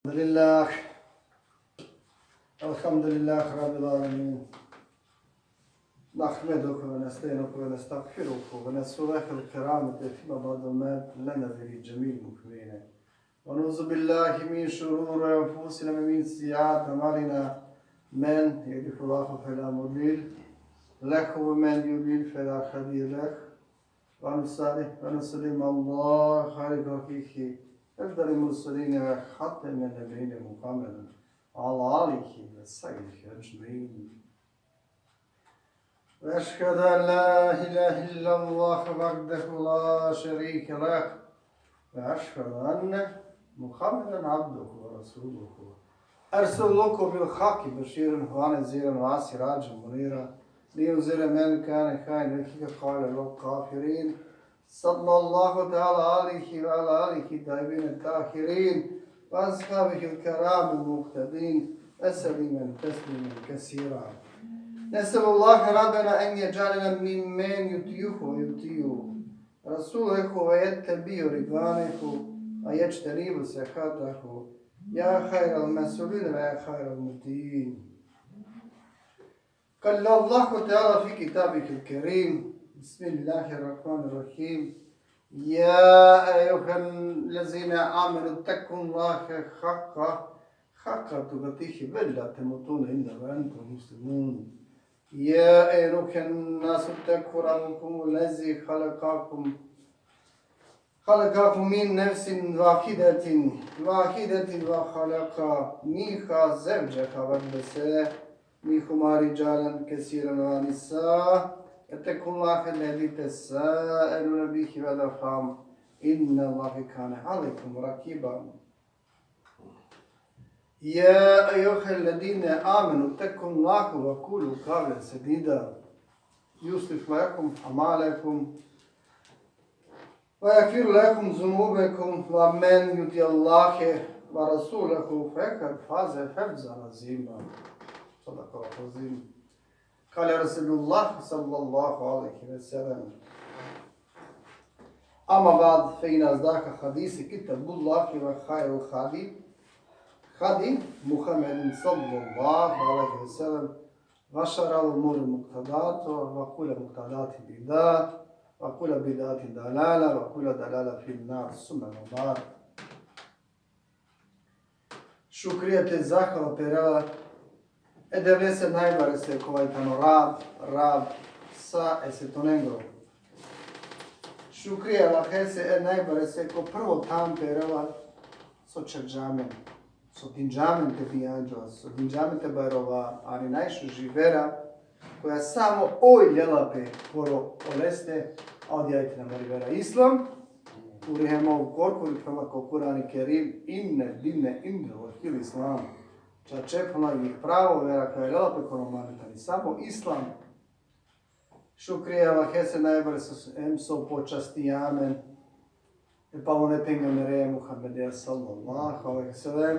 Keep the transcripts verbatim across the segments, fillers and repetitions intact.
الحمد لله. الحمد لله رب العالمين. نحمده ونستعينه ونستغفره ونسأله الكرامة فيما بعد الموت لنا ولجميع المؤمنين. ونعوذ بالله من شرور أنفسنا ومن سيئات أعمالنا. من يهده الله فلا مضل له ومن يضلل فلا هادي له. ونصلي ونسلم على خير خلقه أفضل المرسلين وخاتم النبيين محمد وعلى آله وصحبه أجمعين. وأشهد أن لا إله إلا الله وحده لا شريك له، وأشهد أن محمدا عبده ورسوله، أرسله بالحق بشيرا ونذيرا وسراجا منيرا، لينذر من كان حيا ويحق القول على الكافرين. صلى الله تعالى عليه وعلى آله الطيبين الطاهرين وأصحابه الكرام المقتدين، وسلم تسليما كثيرا. نسأل الله ربنا أن يجعلنا ممن يطيعه ويطيع رسوله ويتبع رضوانه ويجتنب سخطه، يا خير المسؤولين ويا خير المهديين. قال الله تعالى في كتابه الكريم: بسم الله الرحمن الرحيم: يا أيها الذين آمنوا اتقوا الله حق حق تقاته ولا تموتن إلا وأنتم مسلمون. يا أيها الناس اتقوا ربكم الذي خلقكم خلقكم من نفس واحدة واحدة وخلق منها زوجها وبث منهما رجالا كثيرا ونساء. اتقوا الله الذي تساءلون به والأرحام إن الله كان عليكم رقيبا. يا أيها الذين آمنوا اتقوا الله وقولوا قولا سديدا يصلح لكم أعمالكم ويغفر لكم ذنوبكم ومن يطع الله ورسوله فقد فاز فوزا عظيما. صدق الله العظيم. قال رسول الله صلى الله عليه وسلم: أما بعد، فإن أصدق الحديث كتاب الله وخير الهدي هدي محمد صلى الله عليه وسلم، وشر الأمور محدثاتها، وكل محدثة بدعة، وكل بدعة ضلالة، وكل ضلالة في النار، ثم أما بعد. Šukrija te zahvala perela e Devlese najbarese, kova i tano Rab, Rab sa e svetonengro. Šukrija e Allahese e najbarese, ko prvo than perela so čerđa amen, so dinđa amen te bijanđova, so dinđa amen te bajrova ani najšuži vera, koja samo oj lela pe koro oleste, a odija i tani amari vera Islam. Uri hem ov korkori, phenela ko Kurani Kerim: إن الدين عند الله الإسلام. Čače, phenela, i pravo vera koja lela pe koro mande tani samo Islam. Šukrija e Allahese najbarese, em so počastija amen e palune pejgambere Muhammede sallallahu alejhi ve sellem.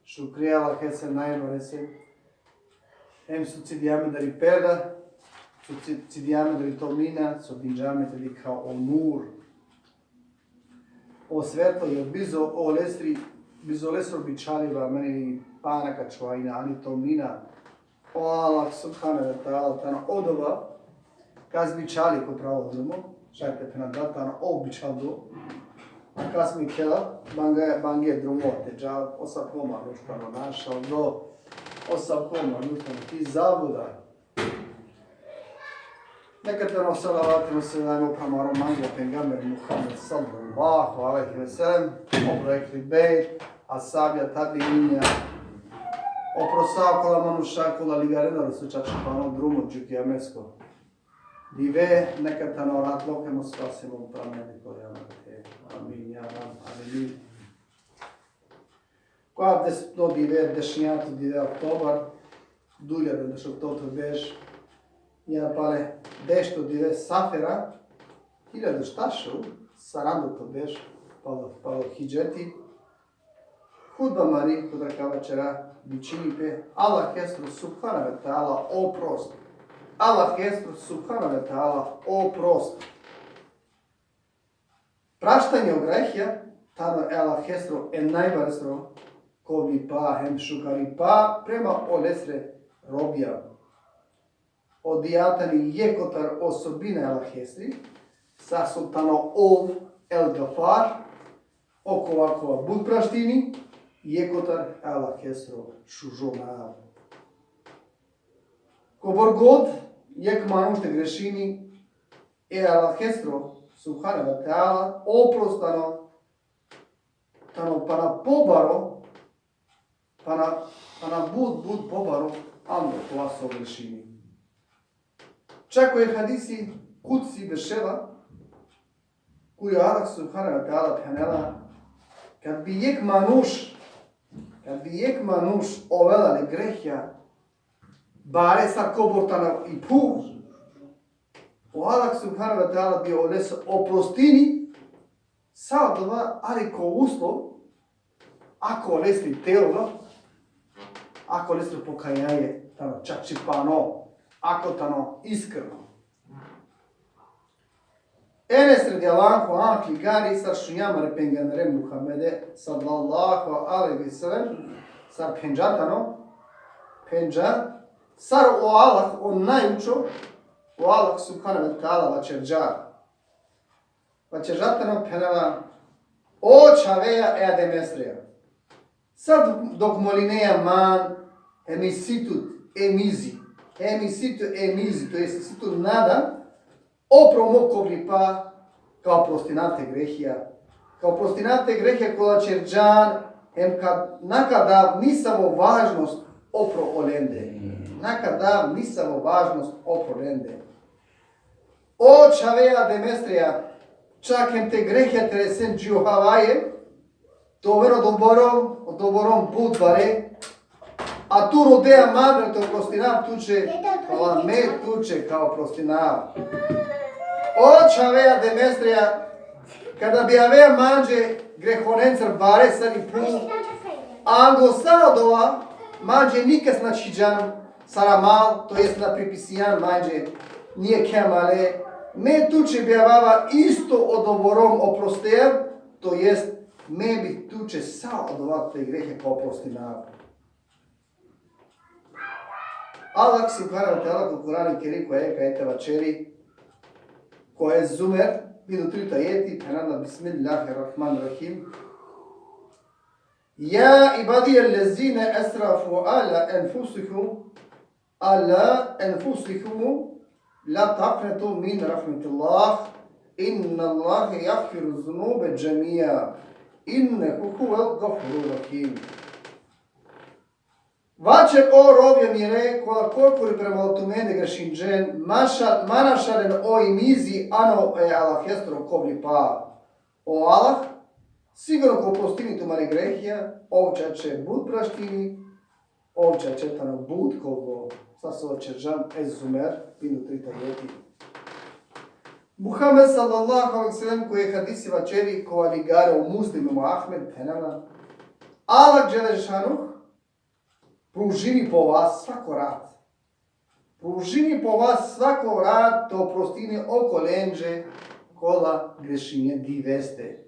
Šukrija e Allahese najbarese, em so cidija amen dari perda, so ci-, cidija amen dari tomnina, so dinđa amen te dikha o nur, o svetlo, jer bizo olesri, bizo olesro bičhaliba amen pana ka čuvajna ani tomnina. O Allah subhanehu ve teala tano odova kas bičhali ko pravo drumo, šaj te phena da tano ov bičhaldo. A kas mukhela, bange, bange drumo te dža, o sako manuš tano našaldo, o sako manuš tano ki zabluda. Neka tano salavati hem selami upro amaro manglo pejgamber Muhammed sallallahu alejhi ve sellem, upro ehli bejt, ashabija, tabiinja, upro sa okola manuša kola ligarena so čačipano drumo dži kijamesko dive, neka tano rahatluko hem o spasimo upro amen ko kijameti. Amin, ja Rab, amin. Ko avdisutno dive, dešinjato dive oktobar, duj hiljada dešuoftoto berš, ja pale dešto dive Safera, hiljada štar šel sarandoto berš palo, palo hidžeti, hutba amari kotar ka vaćera vičini pe Allahestro subhanehu ve teala oprost. Allahestro subhanehu ve teala oprost. Praštanje o grehija tano e Allahestro e najbaresro kovlipa hem šukaripa prema olesre robija. Odija tani jekh kotar osobina e Allahesri, sar so tano ov El Gafar, okova kova but praštini, jekh kotar e Allahesro šužo nav. Kobor god jekh manuš te grešini, e Allahesro, subhanehu ve teala, oprost tano, tano pana pobaro, pana, pana but, but pobaro ando kova so grešini. Čak ko e hadisi kudsi bešela, kuri o Allah subhanehu ve teala phenela, kad bi jekh manuš, kad bi jekh manuš ovela le grehja bare sar kobor tano i phuv, o Allah subhanehu ve teala bi olese oprostini, sa odova, ali ko uslov, ako olesri tevba, ako olesro pokajanje tano čačipano, ako tano iskreno. Enes radijallahu anh ligari sar šunđa amare pejgambere Muhammede sallallahu alejhi ve sellem, sar phenđa tano, phenđa, sar o Allah, o najučo, o Allah subhanehu ve teala vaćerđa. Vaćerđa tano, phenela: O čhaveja e Ademesreja, sad dok molineja man, hem isi tut emizi, hem isi tut emizi, to jest isi tut nada, opro mo kovlipa ka oprostinav te grehija, ka oprostinav te grehija kola ćerđan, hem ka, na ka dav nisavo važnost opro olende. Na ka dav nisavo važnost opro olende. O čhaveja e Ademesreja, čak hem te grehija te resen dži o havaje, te oven odoborom, odoborom but bare, a tu rodeja man te oprostinav tuće, phenela, me tuće ka oprostinav. O čhaveja e Ademesreja, kada bi avea manđe grehonencar bare sar i phuv, ango sa odova manđe nikas na čhiđan sar amal, to jest na pripisijan manđe nijekhe amale, me tuće bi avava isto odoborom oprostea, to jest me bi tuće sa odova te grehja ka oprostinav. Allah subhanehu ve teala ko Kur'ani Kerim ko jekh ajeti vaćeri, ko Es-Zumer, pinda trito ajeti, phenela: Bismillahirrahmanirrahim. يا عبادي الذين أسرفوا على أنفسهم، على أنفسهم لا تقنطوا من رحمة الله، إن الله يغفر الذنوب جميعا، إنه هو الغفور الرحيم. Vaćer: O robija mire, kola korkori prema tumende grešinđen, maša-, ma našalen o imizi ano e Allahestro kovlipa. O Allah sigurno ka oprostini tumare grehija, ov čače but praštini, ov čače tano but kovlo. Sa so ćerđam, Es-Zumer, pinda trito ajeti. Muhammed sallallahu alejhi ve sellem ko jekh hadisi vaćeri, kova ligare o Muslim hem o Ahmed, phenela: Allah dželle šanuhu pružini po vas svako rat. Pružini po vas svako rat te oprostini okolenđe kola grešinđe diveste.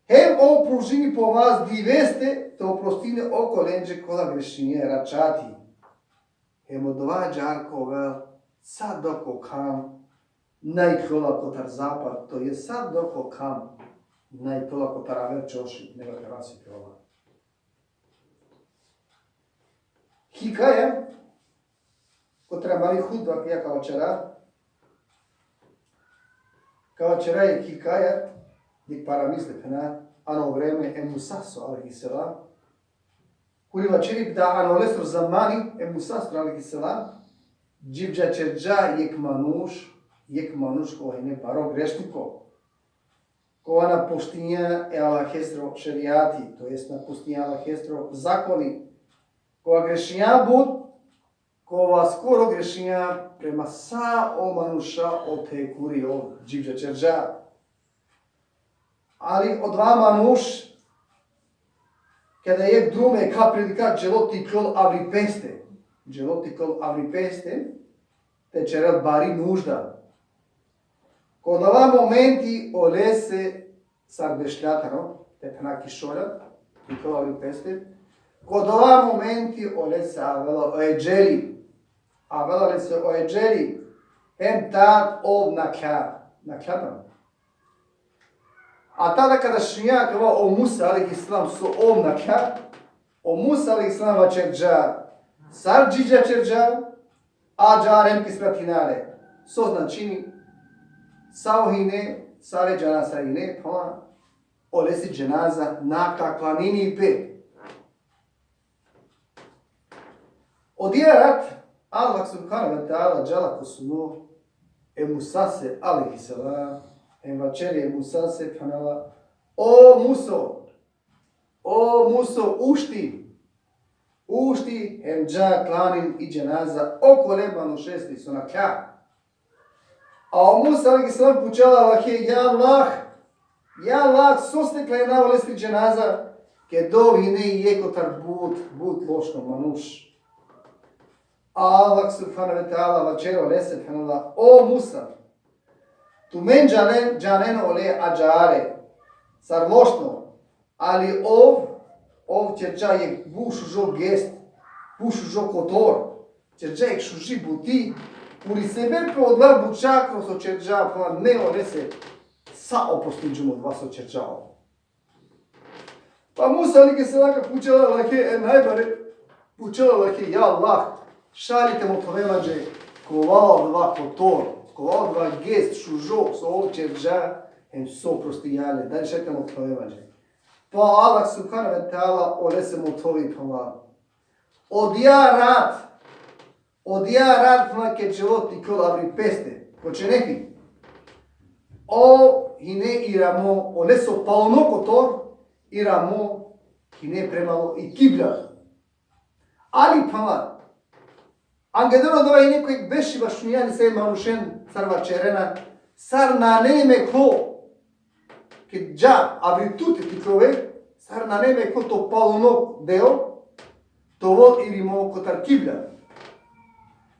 Hem ov pružini po vas diveste te oprostini okolenđe kola grešinđe raćati. Hem odova ađahar ka ovel sa dok o kham na iklola kotar zapad, to jest sa dok o kham na iklola kotar aver ćoši, nego ka vas iklola. Hikaja, kotar amari hutba koja ka vaćera, ka vaćera jekh hikaja, jekh paramisli, phena, ano vreme e Musaso alejhi selam, kuri vaćeri da ano lesro zamani e Musaso alejhi selam, dživđa ćerđa jekh manuš, jekh manuš kova hine baro grešniko, kova na poštinđa e Allahestro šerijati, to jest na poštinđa e Allahestro zakoni, kova grešinđa but, kova skoro grešinđa prema sa o manuša ote kuri ov dživđa ćerđa. Ali odova manuš, keda jekh drume ka prilika, dželo te iklol avri peste. Dželo te iklol avri peste, te ćerel bari nužda. Ko odova momenti olese sar bešlja tano, te phena ki šolja, ki kola avri peste, ko dova momenti olese avela o edželi. Avela olese o edželi, hem tad ov nakhlja, nakhlja tano. A tada kada šunja akava o Musa alejhi selam so ov nakhlja, o Musa alejhi selam vaćerđa, sar džidža ćerđa, a džaren ki smrtinare. So značini, sa o hine, sare džana sa hine, pala, olesi dženaza na ka klanini pe. Odija rat, Allah subhanahu ve teala džala ko suno e Musase alejhi selam, hem vaćeri e Musase, phenela: O Muso, o Muso, ušti, ušti, hem dža klanin i dženaza okole manušesri so nakhlja. A o Musa alejhi selam pučela Allahe: Ja Allah, ja Allah, soste klanina olesri dženaza, keda ov hine jekh kotar but, but lošno manuš. A Allah subhanahu ve teala vaćeri olese, phenela: O Musa, tumen džanen, džanen ole adžare, sar lošno, ali ov, ov ćerđa jekh but šužo gest, but šužo kotor, ćerđa jekh šuži buti, kuri sebepi odova bučakro so ćerđa, pa me olese sa oprostinđum odova so ćerđa ov. Pa Musa alejhi selam ka pučela Allahe e najbare, pučela Allahe: Ja Allah, šaj li te mothove manđe kova odova kotor, kova odova gest šužo so ov ćerđa, hem so oprostinđa le, dali šaj te mothove manđe. Pa Allah subhanahu ve teala olese mothovi, pala. Odija rat, odija rat, pala, keda ćerđa te iklol avri peste, ko dženeti, ov hine iramo, oleso paluno kotor iramo hine prema o kibla. Ali, pala, angleder odova hine ko jekh bešiba šunđa li sa e manušen sar vaćerena, sar nane meklo, keda dža avri tute te iklove, sar nane meklo to paluno deo te ovol irimo kotar kibla.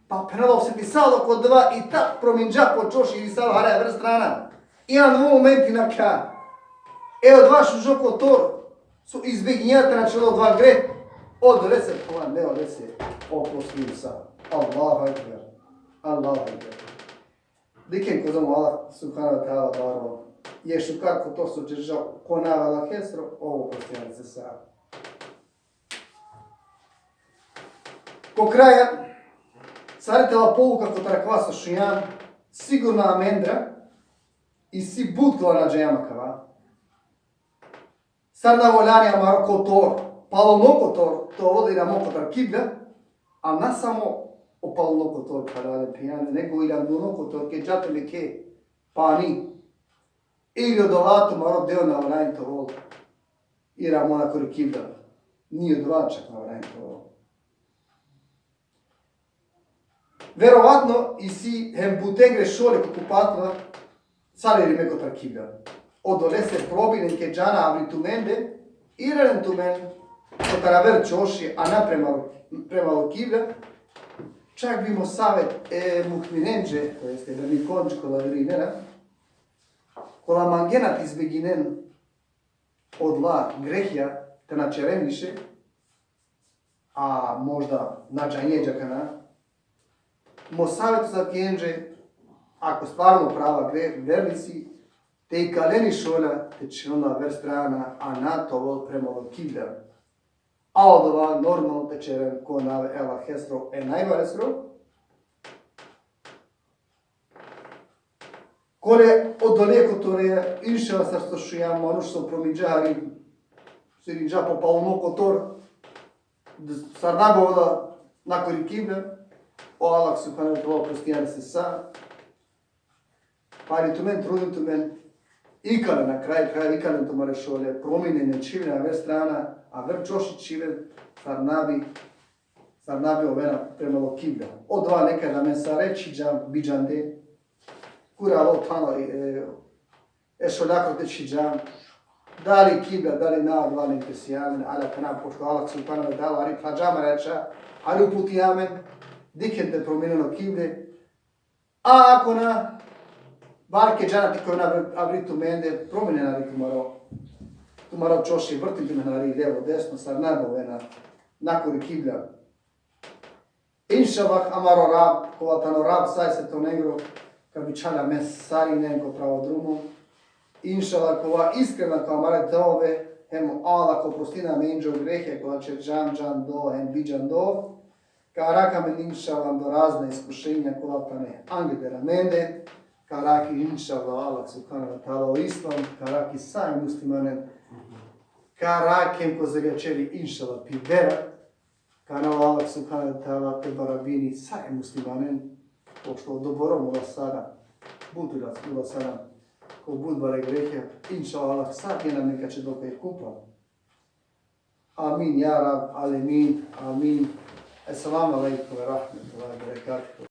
Pa phenela, osetisalo ko odova i tad prominđa po čoši, irisalo hari aver strana. I ano momenti nakhlja. E odova šužo kotor so izbeginđa te na ćerel odova greh, odolese, pala, me olese oprostinđum sa. Allahu ekber. Allahu ekber. Dikhen kozom o Allah subhanahu ve teala baro. Jekh šukar kotor so ćerđa ko anav e Allahesro, ov oprostinđa lese sa. Ko kraj, sar i tela pouka kotar akava so šunđam, sigurno amendar isi but kola na džanđam akava. Sar na valjani amaro kotor, paluno kotor, te ovol iramo kotar kibla, a na samo o paluno kotor, phralalen, phenjalen, nego i lagduno kotor, keda dža te meke pani, ili odova tumaro deo na valjani te ovol iramo nakori kibla, ni odova čak na valjani te ovol. Verovatno isi hem butengre šole ko kupatla, sar irime kotar kibla. Odolese probinen keda džana avri tumende, iralen tumen kotar aver čoši, a na prema, prema o kibla, čak bi mo savet e mu'minenđe, to jest e vernikonđe kola verinena, kola mangena te izbeginen odola grehja, te na ćeren više, a možda na džanđe akana. Mo savet e savetjenđe, ako stvarno prava gre-, vernici, te ikalen i šolja, te ćeren aver strana, a na te ovol prema o kibla. A odova normalno te ćeren ko anav e Allahesro, e najbaresro. Kole odole kotore, inšallah, sar so šunđam, manuš so prominđa hari, so irinđa po paluno kotor, sar na bi ovela nakori kibla, o Allah subhanahu ve teala oprostinđa lese sa. Pa i tumen, trudinen tumen, ikalen na kraj, kraj, ikalen tumare šole, prominen, čhiven aver strana, aver čoši čhiven, sar na bi sar na bi ovena prema o kibla. Odova nekada amen sare čhiđam, biđande, kuri alo tano, e, e šoljakro te čhiđam, dali kibla, dali na, odova na interesira amen, ali akana pošto Allah subhanahu ve teala hari phlađa amare ača, hari uputi amen, dikhen te prominen o kible, a ako na, bar keda džana te ikloven avri tumende, prominen hari tumaro Tumaro čoši vrtin tumen hari levo desno, sar najbovena, nakuri kibla. Inšallah, amaro Rab, kova tano Rab sa e svetonengro, ka bičhal amen sarinen ko pravo drumo. Inšallah, kova iskrena ko amare dove, hem o Allah ka oprostin amenđe o grehija kola čerđam džando hem bidžando. Ka arakh amen inšallah ando razna iskušenja kola tane angleder amende. Ka arakhi inšallah Allah subhanehu ve teala o islam, ka arakhi sa e muslimanen. Ka arakhen kozega ćeri inšallah pi vera. Ka anav Allah subhanehu ve teala te barabini sa e muslimanen, pošto odobor ola sara, but ola sara, ko but bare grehija, inšallah, sa kena amen ka ćedel kaj kupa. Amin, ja Rab alemin, amin. Esselamu alejkum ve rahmetullahi ve berekatuhu.